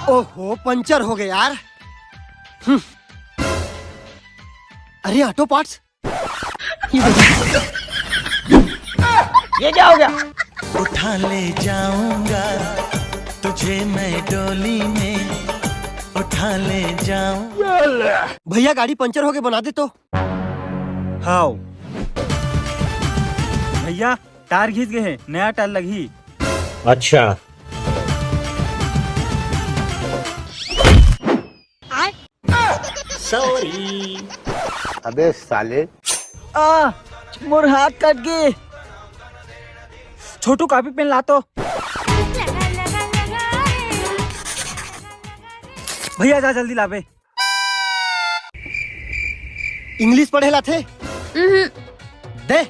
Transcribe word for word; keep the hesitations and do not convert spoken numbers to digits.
ओहो, पंचर हो गया यार। हम्म। अरे, ऑटो पार्ट्स। ये क्या हो गया? उठा ले जाऊंगा तुझे मैं डोली में, उठा ले जाऊं। भैया, गाड़ी पंचर हो गई, बना दे तो। हाव भैया, टायर घिस गए हैं, नया टायर लगही। अच्छा। सॉरी। अबे साले। आ, मोर हाथ कट गए। छोटू, कॉपी पेन ला तो। भैया, जा जल्दी लाबे। इंग्लिश पढ़े ला थे? दे।